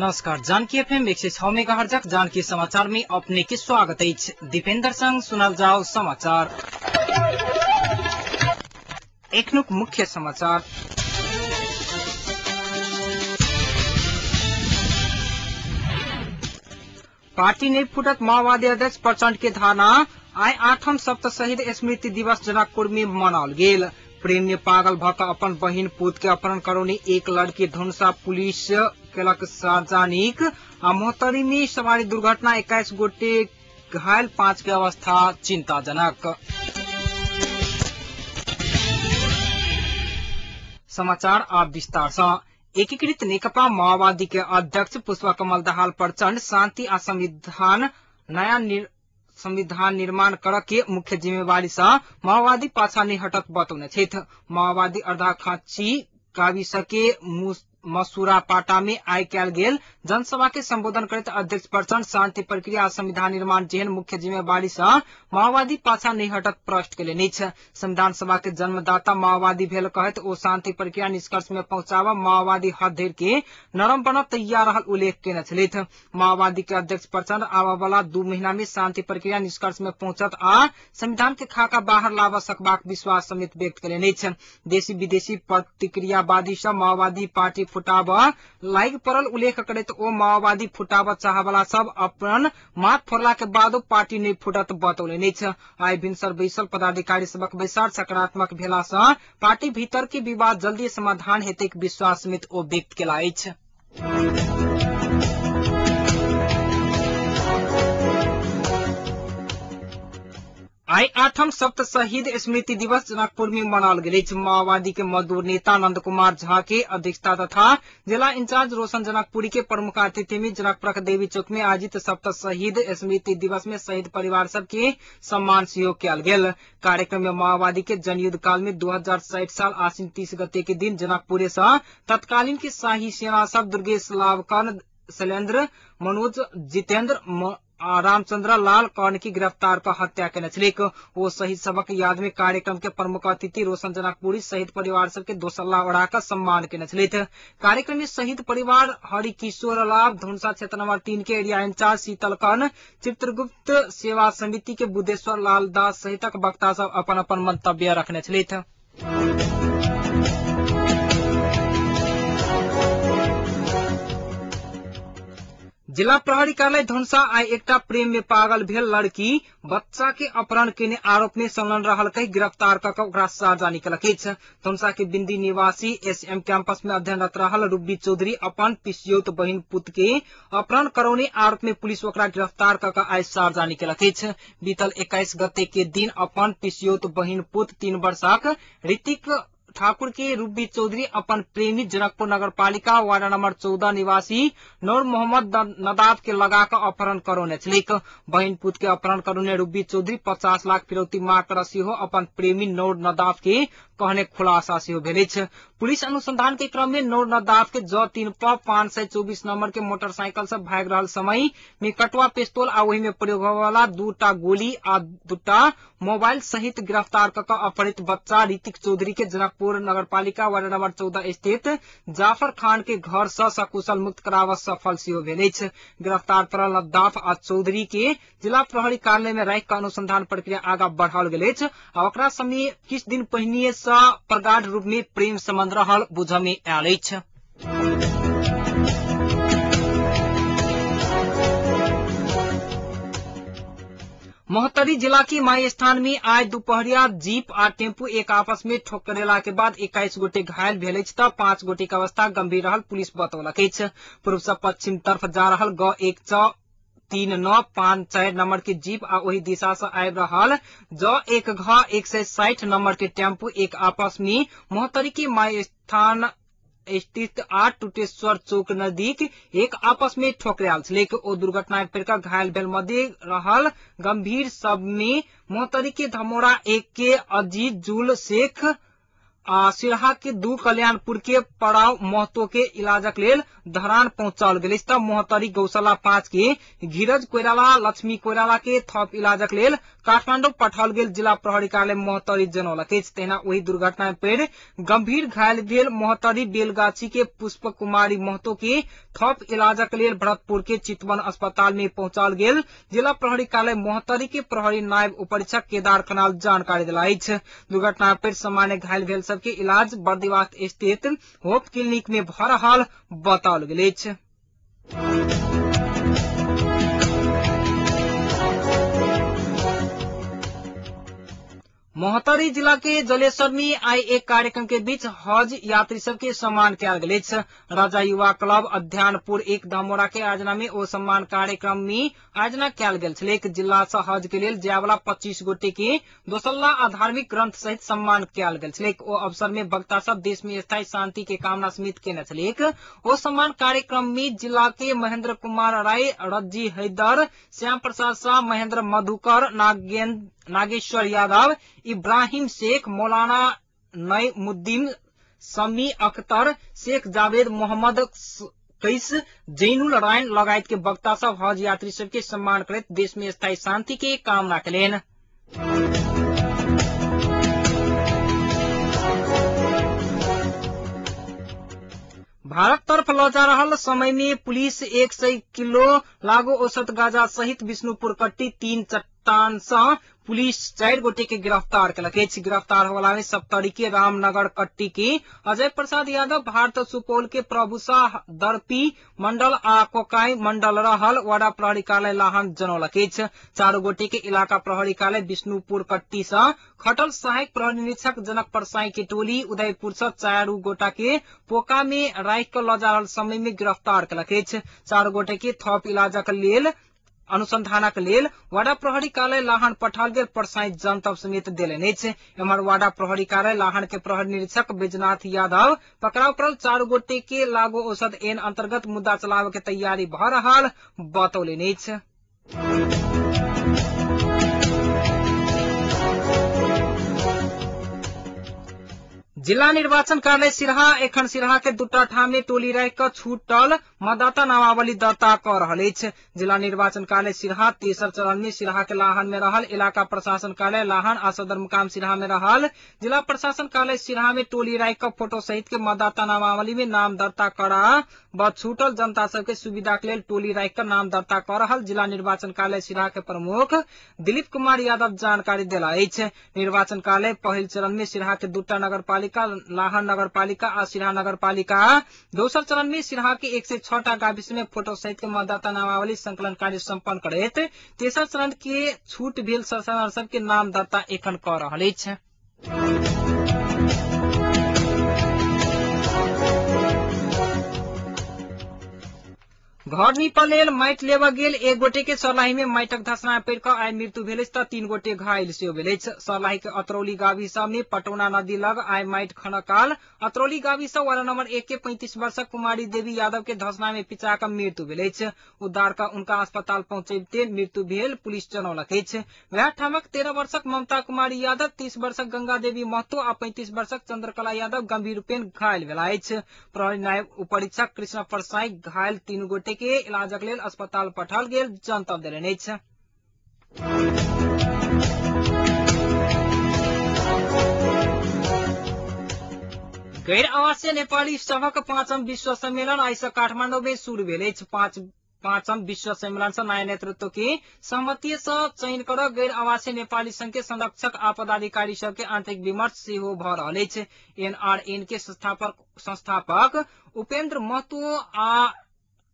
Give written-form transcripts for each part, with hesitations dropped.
नमस्कार, जानकी एफएम 106 मेगाहर्जक जानकी समाचार में अपने के स्वागत अछि। दीपेंद्र संग सुनल जाओ समाचार। एखनुक मुख्य समाचार। पार्टी नै फुटत माओवादी अध्यक्ष प्रचण्ड के धारणा। आइ आठम सप्त शहीद स्मृति दिवस जनकपुर में मनाओल गेल। प्रेम में पागल भ क अपन बहिन पूत के अपहरण करौने एक लड़की धनुषा पुलिस केलक सार्वजनिक। आ महोत्तरी में सवारी दुर्घटना 21 गोटे घायल, 5 के अवस्था चिंताजनक। समाचार आप विस्तार से। एकीकृत नेकपा माओवादी के अध्यक्ष पुष्पकमल दाहाल प्रचण्ड शांति आ संविधान नया संविधान निर्माण कर के मुख्य जिम्मेवारी से माओवादी पाछा नहीं हटत बतौने छथि। माओवादी अर्धाखाँची गाविस के मसूरा पाटा में आइ कयल गेल जनसभा के संबोधन करैत अध्यक्ष प्रचण्ड शांति प्रक्रिया आ संविधान निर्माण जेहन मुख्य जिम्मेवारी से माओवादी पाछा नहीं हटत प्रश्न केलनि अछि। संविधान सभा के जन्मदाता माओवादी भेल कहैत ओ शांति प्रक्रिया निष्कर्ष में पहुंचाब माओवादी हद धरि के नरम बनब तैयार रहल उल्लेख केने छलथि। माओवादी के अध्यक्ष प्रचण्ड आबय वाला 2 महीना में शांति प्रक्रिया निष्कर्ष में पहुंचत आ संविधान के खाका बाहर लाबऽ सकबाक विश्वास समेत व्यक्त केलनि अछि। देशी विदेशी प्रतिक्रियावादी सब माओवादी पार्टी फुटाब लाग पड़ल उल्लेख करैत ओ माओवादी फुटाब चाहवला सब अपन माथ फोड़ला के बादो पार्टी नहीं फुटत बतौलनि अछि। आइ भिनसर बैसल पदाधिकारी सबक बैसार सकारात्मक भेला सँ पार्टी भीतर के विवाद जल्दी समाधान हेतैक विश्वास समेत ओ व्यक्त केला अछि। आइ आठम सप्त शहीद स्मृति दिवस जनकपुर में मनाओल गेल अछि। माओवादी के मजदूर नेता नंद कुमार झा के अध्यक्षता तथा जिला इंचार्ज रोशन जनकपुरी के प्रमुख अतिथि में जनकपुरक देवी चौक में आयोजित सप्त शहीद स्मृति दिवस में शहीद परिवार सबके सम्मान सेहो कयल गेल। कार्यक्रम में माओवादी के जनयुद्ध काल में 2060 साल आश्विन 30 गते के दिन जनकपुरे से तत्कालीन के शाही सेना सब दुर्गेश लाभकर्ण, शैलेन्द्र, मनोज, जितेंद्र, रामचंद्र लाल कर्ण की गिरफ्तार क हत्या केने छलैक। ओ शहीद सबक याद में कार्यक्रम के प्रमुख अतिथि रोशन जनकपुरी शहीद परिवार सबके दोसल्ला ओढ़ा सम्मान केने छलथि। कार्यक्रम में शहीद परिवार हरिकिशोर लाभ, धनुषा क्षेत्र नंबर 3 के एरिया इंचार्ज शीतल कर्ण, चित्रगुप्त सेवा समिति के बुद्धेश्वर लाल दास सहितक वक्ता सब अपन अपन मंतव्य रखने छलथि। जिला प्रहरी कार्यालय धनुषा आइ एकटा प्रेम में पागल भेल लड़की बच्चा के अपहरण केने आरोप में संलग्न रहल कहि गिरफ्तार क ओकरा सार्वजनिक केलक अछि। धनुषा के बिंदी निवासी एसएम कैंपस में अध्ययनरत रहल रूबी चौधरी अपन पिसियौत बहिन पुत के अपहरण करौने आरोप में पुलिस ओकरा गिरफ्तार क आइ सार्वजनिक केलक अछि। बीतल 21 गते के दिन अपन पिसियौत बहिन पुत 3 वर्षक ऋतिक ठाकुर के रूबी चौधरी अपन प्रेमी जनकपुर नगरपालिका वार्ड नंबर 14 निवासी नूर मोहम्मद नदाब के लगा क अपहरण करौने छलैक। बहिन पुत के अपहरण करौने रूबी चौधरी 50 लाख फिरौती मांग कर सेहो अपन प्रेमी नूर नदाब के कहने खुलासा सेहो भेल अछि। पुलिस अनुसंधान के क्रम में नूर नदाब के ज 3 प 524 नंबर के मोटरसाइकिल से भागि रहल समय में कटुआ पिस्तौल आ ओहि में प्रयोग होयवाला 2टा गोली आ 2टा मोबाइल सहित गिरफ्तार क अपहृत बच्चा ऋतिक चौधरी के जनकपुर नगरपालिका वार्ड नंबर 14 स्थित जाफर खान के घर से सकुशल मुक्त कराबऽ सफल सेहो भेल अछि। गिरफ्तार पड़ल नदाफ आ चौधरी के जिला प्रहरी कार्यालय में राखि क अनुसंधान प्रक्रिया आगा बढ़ाओल गेल अछि आ ओकरा समय किछु दिन पहिने से प्रगाढ़ रूप में प्रेम संबंध रहल बुझऽ में आयल अछि। महोत्तरी जिला की माई स्थान में आज दुपहरिया जीप आ टेम्पू एक आपस में ठोकरेला के बाद 21 गोटे घायल भेल अछि त 5 गोटे के अवस्था गंभीर रहल पुलिस बतौलक अछि। पूर्व से पश्चिम तरफ जा रहल ग 1 6 3 9 5 4 नंबर के जीप आ ओहि दिशा से आबि रहल ज 1 घ 160 नंबर के टेम्पू एक आपस में महोत्तरी के माई स्थान स्थित 8 टुटेश्वर चौक नजदीक एक आपस में ठोकरायल छलैक। ओ दुर्घटना में पड़ि घायल भेल मध्य रहल गंभीर सब में महोत्तरी के धमोरा 1 के अजीजुल शेख आ सिरहा के 2 कल्याणपुर के पड़ाव महतो के इलाजक लेल धरान पहुंचाओल गेल त मोहतरी गौशाला 5 के घिरज कोइराला लक्ष्मी कोइराला के थप इलाजक लेल काठमाडौँ पठाओल गेल जिला प्रहरी कार्यालय मोहतरी जनौलक अछि। तहिना ओहि दुर्घटना में पड़ि गंभीर घायल भेल मोहतरी बेलगाछी के पुष्प कुमारी महतो के थप इलाजक लेल भरतपुर के चितवन अस्पताल में पहुंचाओल गेल जिला प्रहरी कार्यालय मोहतरी के प्रहरी नायब उपरीक्षक केदार खनाल जानकारी देला अछि। दुर्घटना पर सामान्य घायल भेल सबके इलाज बर्दिवास स्थित होप क्लिनिक में भ रहल बताओल गेल अछि। महोत्तरी जिला के जलेश्वर में आई एक कार्यक्रम के बीच हज यात्री सबके सम्मान कयल गेल अछि। राजा युवा क्लब अध्ययनपुर 1 धमोरा के आयोजना में ओ सम्मान कार्यक्रम में आयोजना कयल गेल छलैक। जिला से हज के लेल जायवाला 25 गोटे के दोसल्ला आ धार्मिक ग्रंथ सहित सम्मान कयल गेल छलैक। ओ अवसर में वक्ता सब देश में स्थायी शांति के कामना समेत केने छलैक। ओ सम्मान कार्यक्रम में जिला के महेंद्र कुमार राय, रज्जी हैदर, श्याम प्रसाद शाह, महेंद्र मधुकर, नागेश्वर यादव, इब्राहिम शेख, मौलाना नईमुद्दीन, शमी अख्तर, शेख जावेद, मोहम्मद कैस, जैनुल रायन लगायत के वक्ता सब हज यात्री सबके सम्मान करैत देश में स्थायी शांति के कामना केलनि। भारत तरफ ल जा रहल समय में पुलिस 100 किलो लागू औसत गांजा सहित विष्णुपुर कट्टी 3 चट्टान से पुलिस 4 गोटे के गिरफ्तार केलक अछि। गिरफ्तार होला में सप्तरी के रामनगर कट्टी के अजय प्रसाद यादव, भारत सुपौल के प्रभु शाह, दर्पी मंडल आ कोकाई मंडल रहल वडा प्रहरी कार्यालय लाहन जनौलक अछि। 4 गोटे के इलाका प्रहरी कार्यालय विष्णुपुर कट्टी से खटल सहायक प्रहरी निरीक्षक जनक परसाई के टोली उदयपुर से 4 गोटा के पोका में राखि कऽ लऽ जा रहल समय में गिरफ्तार केलक अछि। 4 गोटे के थप इलाजक लेल अनुसंधानक लेल वाडा प्रहरी कार्यालय लाहन पठाओल गेल परसाई जनतब समेत देलनि अछि। एम्हर वाडा प्रहरी कार्यालय लाहन के प्रहरी निरीक्षक बैजनाथ यादव पकड़ाव पड़ल 4 गोटे के लागू औषध एन अंतर्गत मुद्दा चलावे के तैयारी भ रहल बतौलनि अछि। जिला निर्वाचन कार्यालय सिरहा एखन सिरहा के दूटा ठाम में टोली राखि कऽ छूटल मतदाता नामावली दर्ता कऽ रहल अछि। जिला निर्वाचन कार्यालय सिरहा तेसर चरण में सिरहा के लाहन में रहल इलाका प्रशासन कार्यालय लाहन आ सदर मुकाम सिरहा में रहल जिला प्रशासन कार्यालय सिरहा में टोली राखि कऽ फोटो सहित के मतदाता नामावली में नाम दर्ता करा व छूटल जनता सबके सुविधा के लेल टोली राखि कऽ नाम दर्ता कऽ रहल जिला निर्वाचन कार्यालय सिरहा के प्रमुख दिलीप कुमार यादव जानकारी देला अछि। निर्वाचन कार्यालय पहिल चरण में सिरहा के दूटा नगरपालिका लाहन नगरपालिका आ सिरहा नगरपालिका, दोसर चरण में सिरहा के 106टा गाविस में फोटो सहित के मतदाता नामावली संकलन कार्य सम्पन्न करैत तेसर चरण के छूट भेल सबके नाम दर्ता एखन कऽ रहल अछि। घर निपल लेल माटि लेबऽ गेल एक गोटे के सर्लाही में माटिक धसना पड़ि कऽ आइ मृत्यु भेल अछि तऽ 3 गोटे घायल सेहो भेल अछि। सर्लाही के अतरौली गाविस में पटौना नदी लग आइ माटि खनऽ काल अतरौली गाविस वार्ड नंबर 1 के 35 वर्षक कुमारी देवी यादव के धसना में पिचा कऽ मृत्यु भेल अछि। उद्धार कऽ उनका अस्पताल पहुंचबिते मृत्यु भेल पुलिस जनौलक अछि। वएह ठामक 13 वर्षक ममता कुमारी यादव, 30 वर्षक गंगा देवी महतो आ 35 वर्षक चंद्रकला यादव गंभीर रूपेण घायल भेला अछि। प्रहरी नायब उपरीक्षक कृष्ण परसाई घायल 3 गोटे के इलाजक लेल अस्पताल पठाओल गेल जनतब देलनि अछि। गैर आवासीय नेपाली सभक 5म विश्व सम्मेलन आइ सँ काठमाडौँ में शुरू भेल अछि। 5म विश्व सम्मेलन से नयाँ नेतृत्व के सहमति से चयन कर गैर आवासीय नेपाली संघ के संरक्षक आ पदाधिकारी सबके आंतरिक विमर्श सेहो भ रहल अछि। एनआरएन के संस्थापक उपेन्द्र महतो आ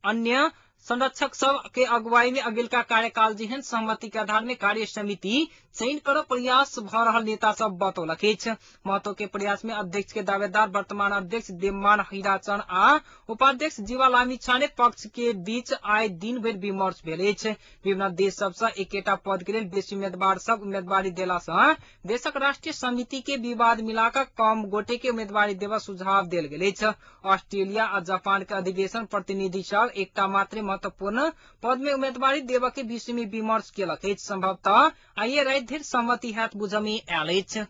अन्य संरक्षक सब के अगुवाई में अगिलका कार्यकाल जेहन सहमति के आधार में कार्य समिति चयन कर प्रयास भ रहल नेता सब बतौलक अछि। महतो के प्रयास में अध्यक्ष के दावेदार वर्तमान अध्यक्ष देवमान हीराचंद आ उपाध्यक्ष जीवा लामिछाने पक्ष के बीच आइ दिन भरि विमर्श भेल अछि। विभिन्न देश सब सँ एकेटा पद के लेल बेसी उम्मीदवार सब उम्मीदवारी देला सँ देशक राष्ट्रीय समिति के विवाद मिलाकर कम गोटे के उम्मीदवारी देबऽ सुझाव देल गेल अछि। ऑस्ट्रेलिया आ जापान के अधिवेशन प्रतिनिधि सब एकटा मात्रे महत्वपूर्ण पद में उम्मीदवारी देबऽ के विषय में विमर्श केलक अछि। संभवतः आइए राति धरि सहमति हैत बुझऽ में आयल अछि।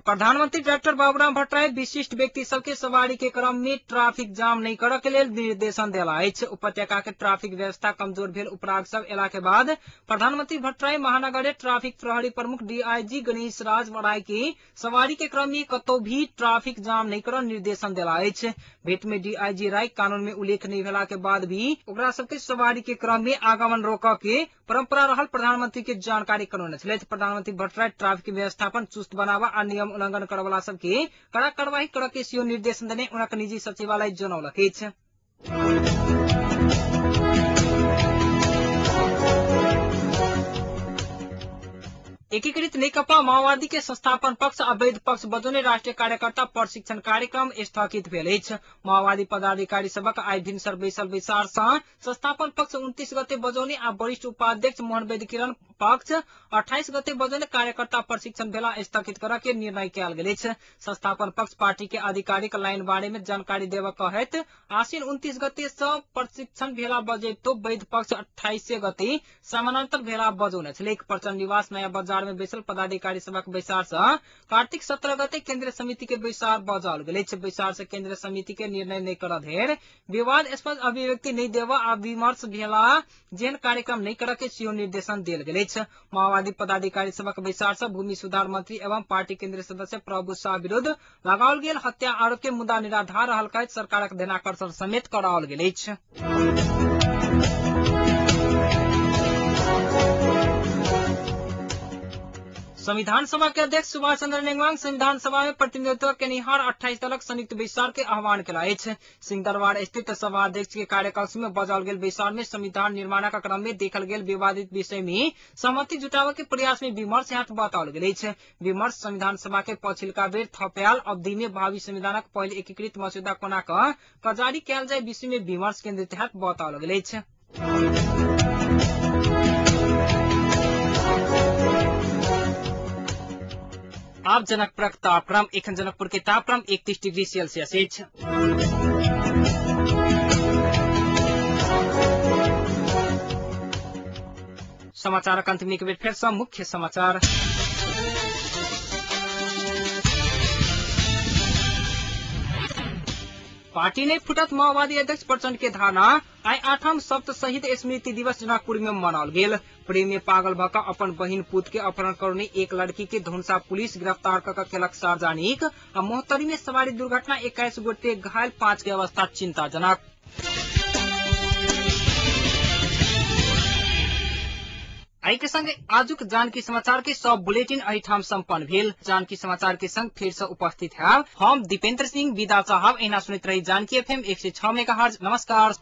प्रधानमंत्री डाक्टर बाबूराम भट्टराई विशिष्ट व्यक्ति सबके सवारी के क्रम में ट्रैफिक जाम नहीं करऽ के लेल निर्देशन देला अछि। उपत्यका के ट्रैफिक व्यवस्था कमजोर भेल उपराग सब एला के बाद प्रधानमंत्री भट्टराई महानगर ट्रैफिक प्रहरी प्रमुख डीआईजी गणेश राज बराई के सवारी के क्रम में कतौ भी ट्रैफिक जाम नहीं करऽ निर्देशन देला अछि। भेंट में डीआईजी राय कानून में उल्लेख नहीं भेला के बाद भी ओकरा सबके सवारी के क्रम में आगमन रोकऽ के परंपरा रहल प्रधानमंत्री के जानकारी करौने छलथि। प्रधानमंत्री भट्टराई ट्रैफिक व्यवस्थापन चुस्त बनावा आ नियम उल्लंघन करऽ वाला सबके कड़ा कार्रवाई करऽ के सेहो निर्देशन देने उनक निजी सचिवालय जनौलक अछि। एकीकृत नेकपा माओवादी के संस्थापन पक्ष अवैध पक्ष बजौने राष्ट्रीय कार्यकर्ता प्रशिक्षण कार्यक्रम स्थगित भेल अछि। माओवादी पदाधिकारी सबक आइ भिनसर बैसल बैसार सँ संस्थापन पक्ष 29 गते बजौने आ वरिष्ठ उपाध्यक्ष मोहन वैद्य किरण पक्ष 28 गते बजौने कार्यकर्ता प्रशिक्षण भेला स्थगित करऽ के निर्णय कयल गेल अछि। संस्थापन पक्ष पार्टी के आधिकारिक लाइन बारे में जानकारी देबऽ कहैत आश्विन 29 गते सँ प्रशिक्षण भेला बजैतो वैध पक्ष 28 गते समानान्तर भेला बजौने छलै। प्रचण्ड निवास नयाँ बजार में बैसल पदाधिकारी सभक बैसार से कार्तिक 17 गते केंद्रीय समिति के बैसार बजाओल गेल अछि। बैसार से केंद्रीय समिति के निर्णय नहीं करऽ धरि विवादास्पद अभिव्यक्ति नहीं देबऽ आ विमर्श भेला जेहन कार्यक्रम नहीं करऽ के सेहो निर्देशन देल गेल अछि। माओवादी पदाधिकारी सभक बैसार से भूमि सुधार मंत्री एवं पार्टी केंद्रीय सदस्य प्रभु शाह विरुद्ध लगाओल गेल हत्या आरोप के मुद्दा निराधार रहल कहैत सरकारक ध्यानाकर्षण समेत कराओल गेल अछि। संविधान सभा के अध्यक्ष सुभाष चंद्र नेंगवांग संविधान सभा में प्रतिनिधित्व केनिहार 28 दलक संयुक्त बैसार के आह्वान केला अछि। सिंहदरबार स्थित सभा अध्यक्ष के कार्यकक्ष में बजाओल गेल बैसार में संविधान निर्माणक क्रम में देखल गेल विवादित विषय में सहमति जुटाबऽ के प्रयास में विमर्श हैत बताओल गेल अछि। विमर्श संविधान सभा के पछिलका बेर थपायल अवधि में भावी संविधानक पहिल एकीकृत मस्यौदा कोना कऽ जारी कयल जाय विषय में विमर्श केन्द्रित हैत बताओल गेल अछि। आब जनकपुरक तापक्रम। एखन जनकपुर के तापक्रम 31 डिग्री सेल्सियस अछि। समाचारक अंत में एक बेर फेर सँ मुख्य समाचार। पार्टी नै फुटत माओवादी अध्यक्ष प्रचण्ड के धारणा। आइ 8म सप्त शहीद स्मृति दिवस जनकपुर में मनाओल गेल। प्रेम में पागल भऽ कऽ अपन बहिन पुत के अपहरण करने एक लड़की के धनुषा पुलिस गिरफ्तार कऽ केलक सार्वजनिक। आ महोत्तरी में सवारी दुर्घटना 21 गोटे घायल, 5 के अवस्था चिंताजनक। एहि के संग आजुक जानकी समाचार के सब बुलेटिन एहिठाम सम्पन्न भेल। जानकी समाचार के संग फेर से उपस्थित है हम दीपेंद्र सिंह। विदा चाहब। एना सुनैत रही जानकी एफएम 106 मेगाहर्ट्ज। नमस्कार।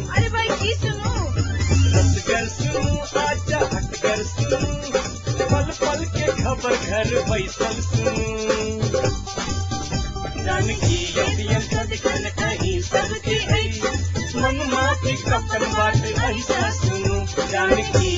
अरे भाई की सुनू, सुनू आजा हटकर सुनू, पल पल के खबर घर बैसल सुनू। जानकी अभियन सदिखन अहीं सबके अछि, मन माफी अपन बात ऐसा सुनू। जानकी